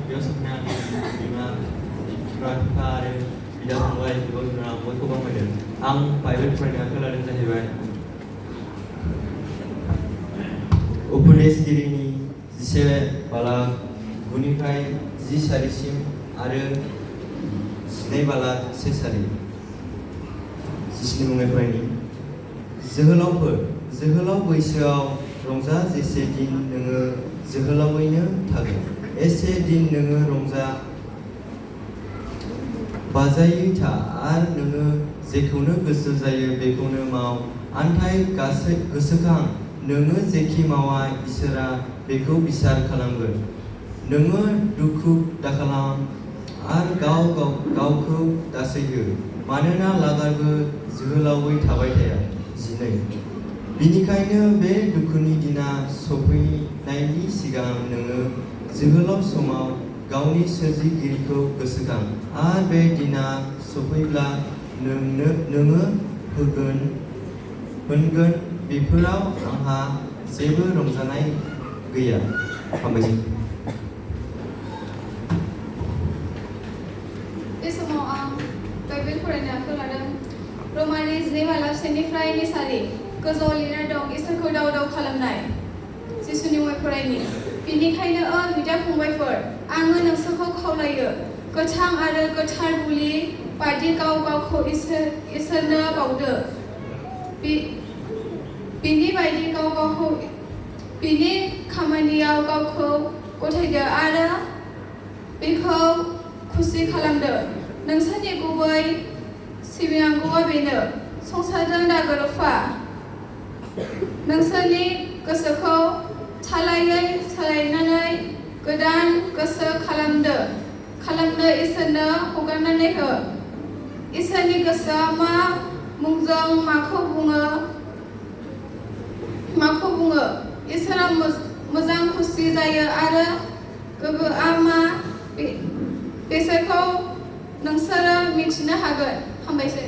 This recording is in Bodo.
बेयाव सफैना बिमा बिफा आरो बिदा फंबाय बिब' बिनानाव बयखौबो हामबायदों। आं बाइबेल फरायनो आखायाव लादों जाहैबाय उपदेशगिरिनि 11 बालाग 9निफ्राय 10 सारिसिम आरो 12 बालाग 1 सारि। जिस्नि बुंनाय फरायनि जोहोलाव बैसोआव रंजा जेसे दिन नोङो जोहोलावैनो थागोन एसे दिन नोङो रंजा बाजायै था आरो नोङो जेखौनो गोसो जायो बेखौनो माव आन्थाय गोसोखां नोङो जेखि मावा इसोरा बेखौ बिसार खालामगोन। नोङो दुखु दाखालाम आरो गावखौ दासैहो मानोना लागारबो जोहोलावै थाबाय थाया। 12 बिनिखायनो बे दुखुनि दिना सफैनायनि सिगां नोङो जोहोलाव समाव गावनि सोरजिगिरिखौ गोसोखां आरो बे दिना सफैब्ला नोङो होनगोन बेफोराव आंहा जेबो रंजानाय गैया। हामबायसै। बे समाव आं बाइबेल फरायनो आखायाव लादों। रमानि 2 बालाग 1निफ्राय 2 सारि। गोजौआव लिरनाय दं इसोरखौ दाव दाव खालामनाय। जिसुनि मुङै फरायनि बेनिखायनो बिदा फंबायफोर आङो नोंसोरखौ खावलायो गोथां आरो गोथार बुलि बायदि गावखौ इसोरनो बावदो। बिनि खामानियाव गावखौ गथायदो आरो बेखौ खुसि खालामदो। नोंसोरनि गुबै सिबिनांगौआ बेनो संसारजों दागोरोबफा नोंसोरनि गोसोखौ थालायै सोलायनानै गोदान गोसो खालामनो इसोरनो हगारनानै हो। इसोरनि गोसोआ मा मुंजों माखौ बुङो इसोरा मोजां खुसि जायो आरो गोगोआ मा बेसोरखौ नोंसोरो मिथिनो हागोन। हामबायसै।